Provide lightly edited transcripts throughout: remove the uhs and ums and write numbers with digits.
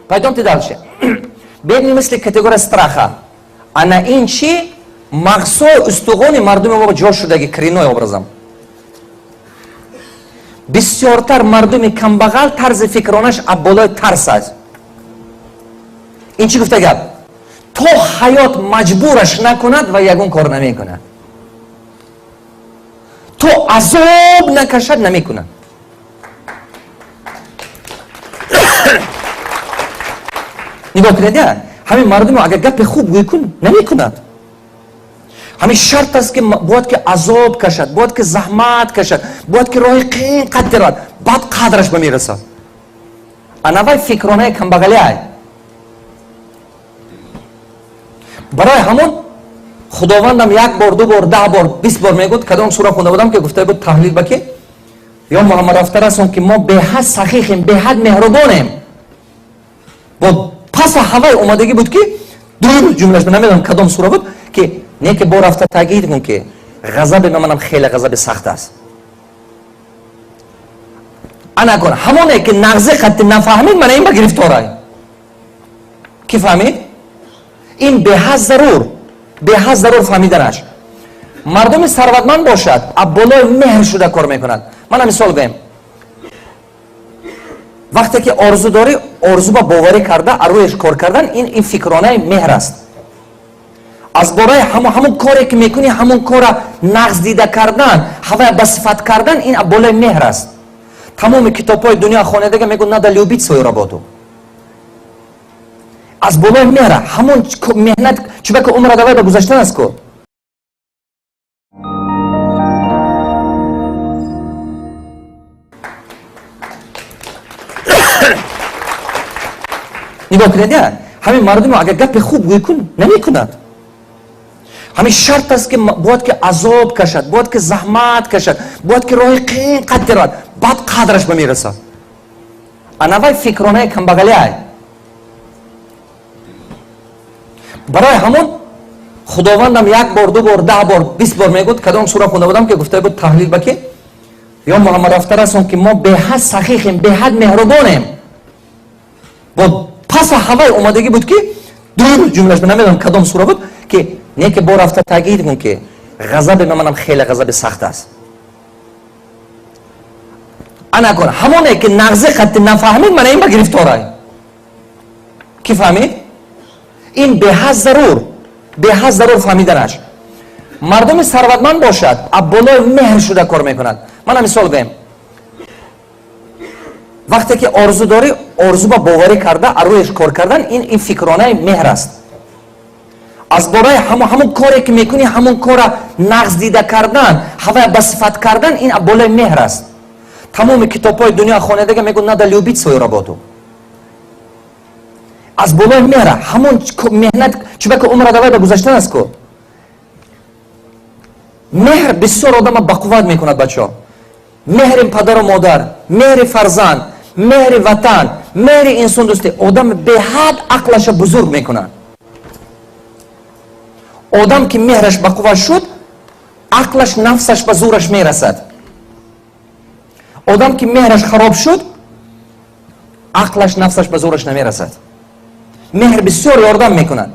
Пойдемте дальше. Бедные мысли категория страха. Ана ин чи мағзҳои устуғони мардуми мо ҷо шудаги коренной образом. Бисёртар мардуми камбағал тарзи фикронаш аб болои тарс аст. Ин чӣ гуфта гап? То ҳаёт маҷбураш накунад, ва ягон кор намекунад. То азоб накашад, намекунад. Нигоҳ кунед, я ҳамин мардумо агар гапи хуб гӯй кун, намекунад. Ҳамин шарт аст, ки бояд ки азоб кашад, бояд ки заҳмат кашад, бояд ки роҳи қин қадди равад, баъд қадраш ба мерасад. Анавай фикронаи камбағалиай. Барои ҳамон Худовандам як бор, 2 бор, 10 бор, 20 бор мегӯд. Кадом сура хонда будам, ки гуфта буд таҳлил ба ки ё Муҳаммад, рафта расон, ки мо беҳад сахихем, беҳад меҳрубонем. Бо паса ҳавай омадагӣ буд, ки ду ҷумлаш, намедонам кадом сура буд, ки не, ки бо рафта таъкид кун, ки ғазаби манам хеле ғазаби сахт аст. Ана кун, ҳамоне ки нағзи хатти нафаҳмид, мана ин ба гирифторай. Ки фаҳмид, ин беҳад зарур, беҳад зарур фаҳмиданаш. Мардуми сарватманд бошад, аб болои меҳр шуда кор мекунад. Мана мисол гӯем: вақте ки орзу дорӣ, орзу ба боварӣ карда, арӯяш кор кардан, ин фикронаи меҳр аст. Аз бораи ҳамон коре ки мекунӣ, ҳамон кора нағз дида кардан, ҳавая ба сифат кардан, ин болои меҳр аст. Тамоми китобҳои дунё хонедага мегӯ: надо любить свою работу. Аз болои меҳра ҳамон меҳнат, чунки умра давай ба гузаштан аст ку. Нигоҳ кунед, я ҳамин мардумо агар гапи хуб гӯй кун, намекунад. Ҳамин шарт аст, ки бояд ки азоб кашад, бояд ки заҳмат кашад, бояд ки роҳи қин қадди равад, баъд қадраш ба мерасад. Анавай фикронаи камбағалиай. Барои ҳамон Худовандам як бор, 2 бор, 10 бор, 20 бор мегӯд. Кадом сура хонда будам, ки гуфта буд таҳлил ба ки ё Муҳаммад, рафта расон, ки мо беҳад сахихем, беҳад меҳрубонем. Бо паса ҳавай омадагӣ буд, ки ду ҷумлаш, намедонам кадом сура буд, ки не, ки бо рафта таъкид кун, ки ғазаби манам хеле ғазаби сахт аст. Ана кун, ҳамоне ки нағзи хатти нафаҳмид, мана ин ба гирифторай. Ки фаҳмид, ин беҳад зарур, беҳад зарур фаҳмиданаш. Мардуми сарватманд бошад, аб болои меҳр шуда кор мекунад. Мана мисол гӯем: вақте ки орзу дорӣ, орзу ба боварӣ карда, арӯяш кор кардан, ин фикронаи меҳр аст. Аз бораи ҳамон коре ки мекунӣ, ҳамон кора нағз дида кардан, ҳавая ба сифат кардан, ин болои меҳр аст. Тамоми китобҳои дунё хонедага мегӯ: надо любить свою работу. Аз болои меҳра ҳамон меҳнат, чунки умра давай ба гузаштан аст ку. Меҳр бисёр одама бақувват мекунад, бачаҳо. Меҳри падару модар, меҳри фарзанд, меҳри ватан, меҳри инсондӯстӣ одам беҳад ақлаша бузург мекунад. Одам ки меҳраш бақувват шуд, ақлаш, нафсаш ба зӯраш мерасад. Одам ки меҳраш хароб шуд, ақлаш, нафсаш ба зӯраш намерасад. Меҳр бисёр ёрдам мекунад.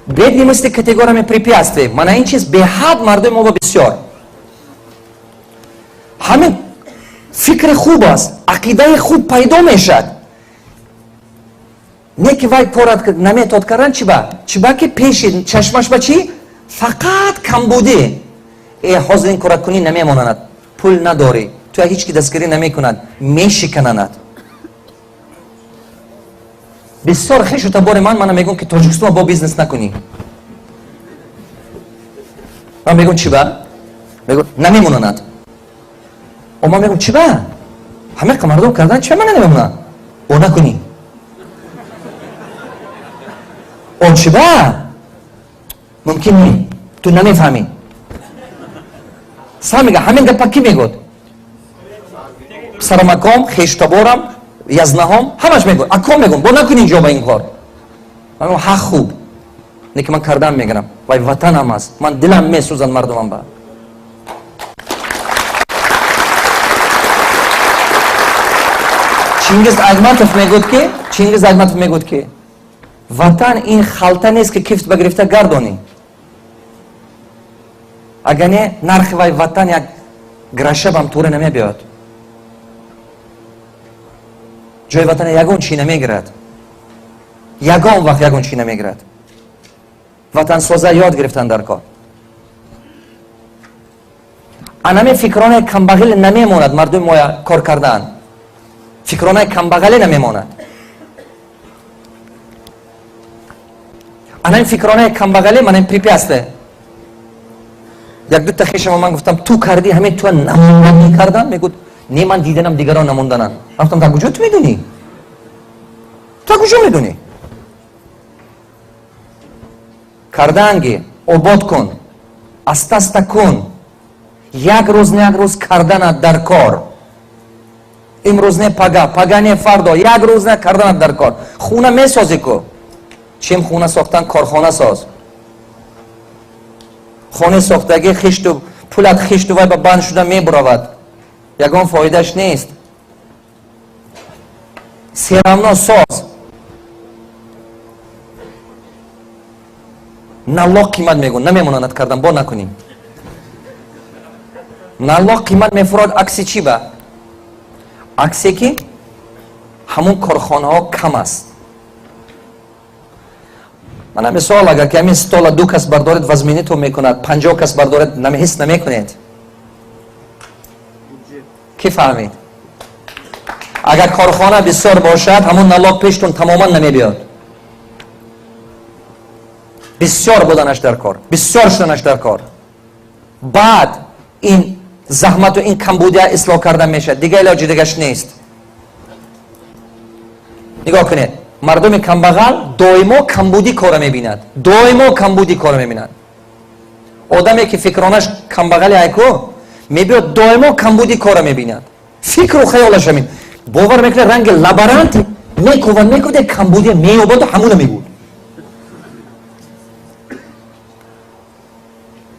Бедные мысли категориями препятствий. Мана ин чиз беҳад мардуми мо ба бисёр. Ҳамин фикри хуб аст, ақидаи хуб пайдо мешавад, не ки вай корат наметод кардан. Чиба? Чиба ки пеши чашмаш ба чӣ? Фақат камбудӣ. Э, ҳозир ин кора кунӣ, намемонанад, пул надорӣ, ту ҳеҷ ки дастгирӣ намекунад, мешикананад. Бисёр хешу табори ман мана мегӯм, ки Тоҷикистон бо бизнес накунӣ. Ман мегӯм: чиба? Мегӯ: намемонанад. О, ман мегӯм: чиба? Ҳамақа мардум кардан, чиба мана намемонад? О, накунӣ. О, чиба? Мумкин не, ту намефаҳмӣ. Сам мега, ҳамин гапа кӣ мегӯд? Писарамаком, хештаборам, язнаҳом, ҳамаш мегӯ, аком мегӯм: бо накунӣ инҷо ба ин кор. Ман мегӯм: ҳақ, хуб, не ки ман кардан мегирам, вай ватанам аст, ман дилам месӯзад мардумам ба. Чингиз Айтматов мегӯд, ки Чингиз Айтматов мегӯд, ки ватан ин халта нест, ки кифт ба гирифта гардонӣ. Агар не, нархи вай ватан як грашабам туре намебиёд. Ҷои ватана ягон чӣ намегирад, ягон вақт ягон чӣ намегирад. Ватансоза ёд гирифтан дар кор. Анаме фикронаи камбағале намемонад. Мардуми моя кор кардаанд, фикронаи камбағале намемонад. Анами фикронаи камбағале манам препятствие. Як дута хешама ман гуфтам: «Ту кардӣ, ҳамин туа намондан мекардам». Мегӯд: «Не, ман диданам, дигарон намондананд». Гуфтам: «Та куҷо ту медонӣ? Ту куҷо медонӣ?» Кардаанги обод кун, аста аста кун. Як рӯз не, як рӯз карданат дар кор. Имрӯз не, пага, пага не, фардо, як рӯз не, карданат дар кор. Хуна месозӣ ку, чем хуна сохтан корхона соз. Хонаи сохтагӣ хишту пулат хишту вай ба банд шуда мебуравад, ягон фоидаш нест. Всё равно соз. Налог қимат мегӯ, намемонанд кардан бо накунӣ. Налог қимат мефурод. Акси чӣ ба? Аксе ки ҳамун корхонаҳо кам аст. Мана мисол, агар ки ҳамин стола ду кас бардоред, вазминитон мекунад, 50 кас бардоред, ҳис намекунед. Кӣ фаҳмид? Агар корхона бисёр бошад, ҳамун налог пештон тамоман намебиёд. Бисёр буданаш дар кор, бисёр шуданаш дар кор. Баъд ин заҳмату ин камбудия ислоҳ карда мешавад, дига илоҷи дигаш нест. Нигоҳ кунед, мардуми камбағал доимо камбудӣ кора мебинад, доимо камбудӣ кора мебинад. Одаме ки фикронаш камбағали айку мебиёд, доимо камбудӣ кора мебинад. Фикру хаёлаш ҳамин, бовар мекунад, ранги лаборант мекувад, мекувад, камбудия меёбаду ҳамуна мегӯд.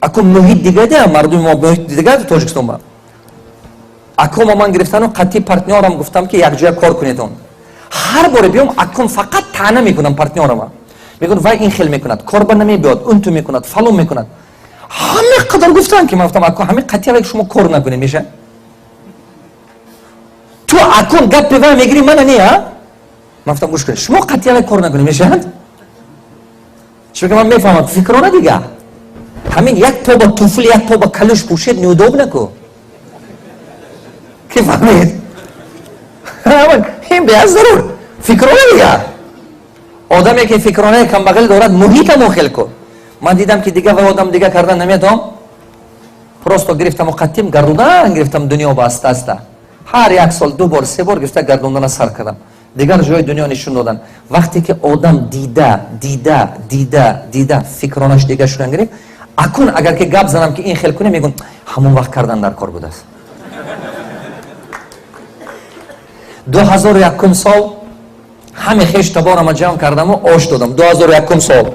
Аку муҳит дига, мардуми мо муҳит дига. Тоҷикистон ба акома ман гирифтану қатъи партнёрам гуфтам, ки якҷоя кор кунедон. Ҳар боре биём, аком фақат таъна мекунам партнёрама. Мегӯяд: «Вай ин хел мекунад, корба намебиёд, унту мекунад, фалон мекунад». Ҳаме қадар гуфтам, ки ман гуфтам: «Ако, ҳаме қатъи шумо кор накунед, меша?» «Ту акун гапи вай мегирӣ, мана не, а?» Ман гуфтам: «Гӯш кунед, шумо қатъи кор накунед, мешавад?» Чунки ман мефаҳмам, фикрона дига. Ҳамин як по ба туфли, як по ба калӯш пӯшед, неудобно ку. Ки фаҳмид? Ин беаз зарур фикрона дига. Одаме ки фикронаи камбағал дорад, муҳитамо хел ку. Ман дидам, ки дига вай одам дига кардан наметавом. Просто гирифтаму қаттим гардондан гирифтам дунё ба аста аста. Ҳар як сол ду бор, се бор гирифта гардондана сар кардам, дигар ҷои дунё нишон додан. Вақте ки одам дида, дида, дида, дида, фикронаш дига шудан гирифт. Акун агар ки гап занам, ки ин хел кунем, мегӯн: «Ҳамон вақт кардан дар кор будааст». 2001 сол ҳаме хеш таборама ҷамъ кардаму ош додам. 2001 сол,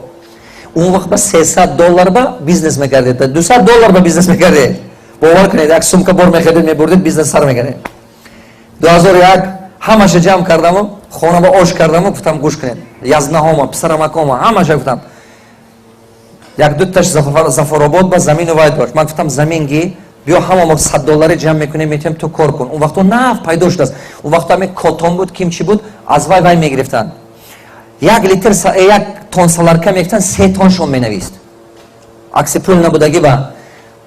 он вақт ба 300 доллар ба бизнес мекардед, 200 доллар ба бизнес мекардед. Бовар кунед, як сумка бор мехаридед, мебурдед, бизнес сар мекардед. 2001 ҳамаша ҷамъ кардаму хона ба ош кардаму гуфтам: «Гӯш кунед, язнаҳома, писарамакома, ҳамаша гуфтам». Як дуташ Зафаробод ба замину вай дошт. Ман гуфтам: «Замин ги, биё, ҳама мо 100 доллари ҷамъ мекунем, метавем, ту кор кун». Он вақто нав пайдо шудааст. Он вақто ҳамин котон буд, ким чӣ буд, аз вай мегирифтанд. Як литр, як тон солярка мегирифтанд, се тоншон менавист. Акси пул набудагӣ ба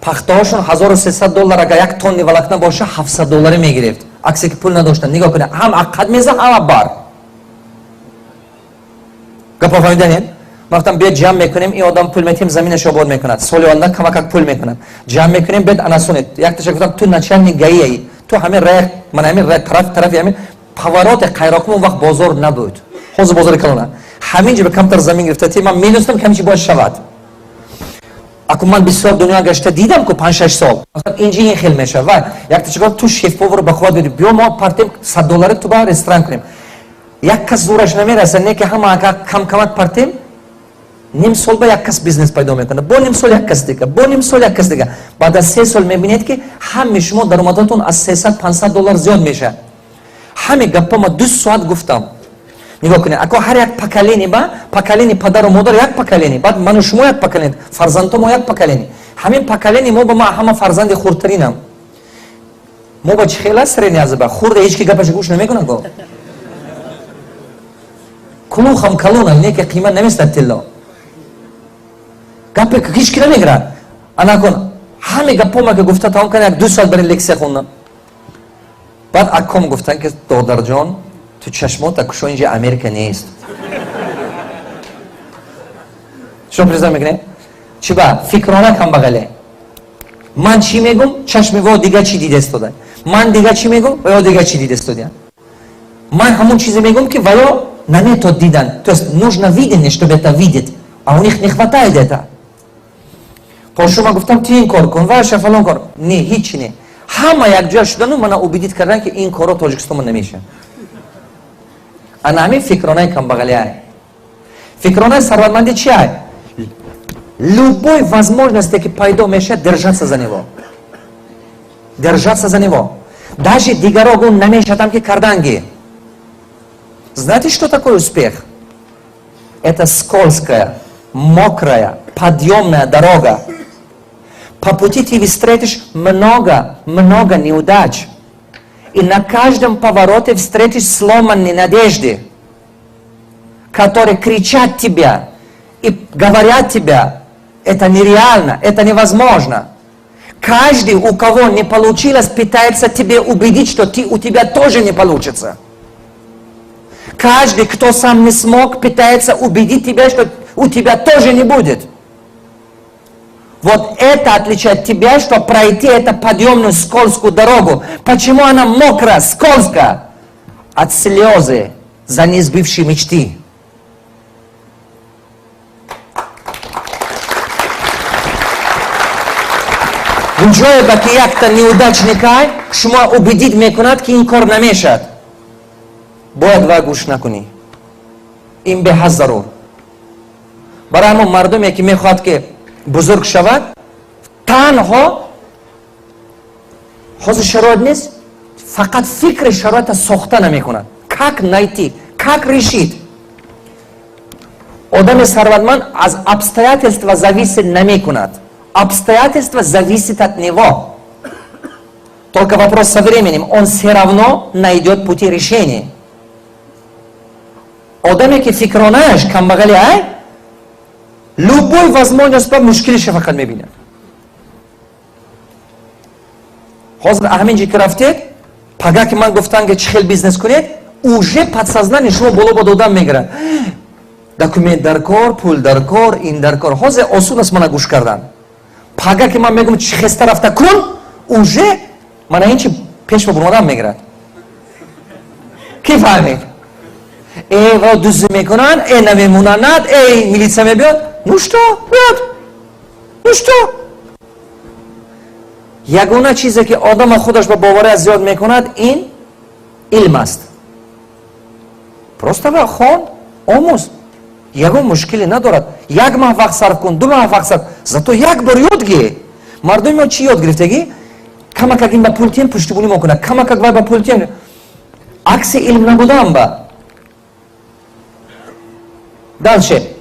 пахтаҳошон 1300 доллар, агар як тонни волокна боша, 700 доллари мегирифт. Аксе ки пул надоштанд. Нигоҳ кунед, ҳам аққад меза, ҳам бар гапа фаҳмиданед. Ман гуфтам: «Биё, ҷамъ мекунем, ин одам пул метиҳем, заминаш обод мекунад, соли оянда камакак пул мекунад, ҷамъ мекунем, бед анасунед». Якташа гуфтам: «Ту начальник ГАИ, ту ҳамин рай, ман ҳамин рай, тараф тарафи ҳамин повороте Қайроқум». Он вақт бозор набуд, ҳозир бозори калона. Ҳамин ҷо ба камтар замин гирифта ти. Ман медонистам, ки ҳамин чи бояд шавад. Аку ман бисёр дунё гашта дидам ку, 5-6 сол инҷи ин хел мешавад. Ва якташа гуфтам: «Ту шеф-повар ба қувват биди, биё, мо партем, 100 доллари ту ба ресторан кунем». Як кас зӯраш намераса, не ки ҳама ага кам камак партем, ним сол ба як кас бизнес пайдо мекунад, бо ним сол як кас дига, бо ним сол як кас дига. Баъд аз 3 сол мебинед, ки ҳами шумо даромадатон аз 300, 500 доллар зиёд мешавад. Ҳаме гаппа ма 2 соат гуфтам. Нигоҳ кунед, ако, ҳар як поколение ба поколение, падару модар як поколение, баъд ману шумо як поколение, фарзандҳо мо як поколение. Ҳамин поколение мо ба ма ҳама фарзанди хурдтаринам. Мо ба чӣ хел аст? Средний азба хурда, ҳеч ки гапаша гӯш намекунад. Го кулухам калона, не ки қимат наместад тилло, гапе ҳеч ки намегирад. Анакун ҳаме гапома ки гуфта тамом кардам, як 2 соат барин лекция хондам. Баъд аком гуфтанд, ки додарҷон, ту чашмота кушо, инҷа Америка нест. Шумо приза мекунед, чи ба фикрона камбағале. Ман чӣ мегум, чашми во дига чӣ дида истода, ман дига чӣ мегум, ва ё дига чӣ дида истодиям. Ман ҳамон чизе мегум, ки ваё наметод дидан. То есть нужно видение, чтобы это видеть, а у них не хватает это. Пошума гуфтам, ту ин кор кун, ваша фалон кор не, ҳичи не. Ҳама якҷоя шудану мана убедить кардан, ки ин корро Тоҷикистонма намешавад. Ана ҳамин фикронаи камбағалиай. Фикронаи сарватмандӣ чи ай? Любой возможности, ки пайдо мешавад, держаться за него, держаться за него, даже дигаро гун намешавадам, ки карданги. Знаете, что такое успех? Это скользкая, мокрая, подъемная дорога. По пути ты встретишь много, много неудач, и на каждом повороте встретишь сломанные надежды, которые кричат тебя и говорят тебя: это нереально, это невозможно. Каждый, у кого не получилось, пытается тебе убедить, что у тебя тоже не получится. Каждый, кто сам не смог, пытается убедить тебя, что у тебя тоже не будет. Вот это отличает тебя, что пройти эту подъемную скользкую дорогу. Почему она мокрая, скользкая? От слезы за несбывшие мечты. Ҷое ба ки якта неудачникай шумо убедить мекунад, ки ин кор намешавад, бояд ва гӯш накунӣ. Ин беҳад зарур барои ҳамон мардуме, ки мехоҳад, ки бузург шавад. Танҳо ҳозир шароит нест, фақат фикри шароита сохта намекунад, как найти, как решить. Одами сарватманд аз обстоятельства зависит намекунад, обстоятельства зависит от него. Только вопрос со временем, он все равно найдет пути решения. Одаме ки фикронааш камбағали ай, любой возможность ба мушкилиша фақат мебинад. Ҳозир ҳамин ҷи ки рафтед, пага ки ман гуфтам, ки чӣ хел бизнес кунед, уже подсознание шумо боло ба додан мегирад: документ дар кор, пул дар кор, ин дар кор. Ҳозир осон аст мана гӯш кардан. Пага ки ман мегӯм, чӣ хеста рафта кун, уже мана ин чи пеш ба бурмодан мегирад. Ки фаҳмид? Э, ва дуздӣ мекунанд, э, намемонанад, э, милитсия мебиёд. Ну что, биёд, ну что? Ягона чизе, ки одама худаш ба бовария зиёд мекунад, ин илм аст. Просто ва хон, омӯз, ягон мушкиле надорад. Як маҳ вақт сарф кун, 2 маҳ вақт сарф, зато як бор ёд гир. Мардуми мо чӣ ёд гирифтагӣ? Камакак ин ба пул тием, пуштибунӣ мо кунад, камакак вай ба пул тием. Акси илм набудам ба. Дальше.